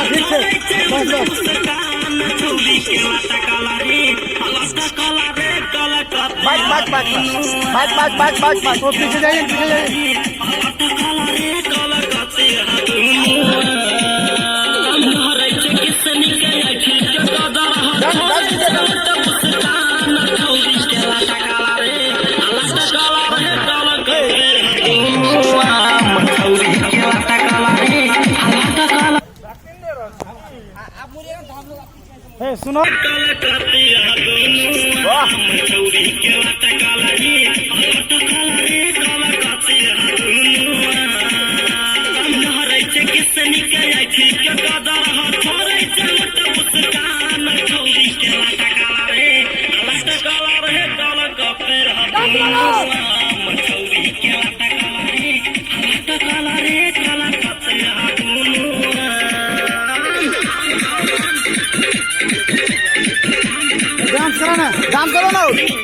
ठीक छै। बस बस। बस बस बस बस बस बस बस बस। वो पीछे जाइए, पीछे जाइए। डांस डांस कीजिए, डांस। ए, सुनो। वाह। डांस करो ना। डांस करो ना।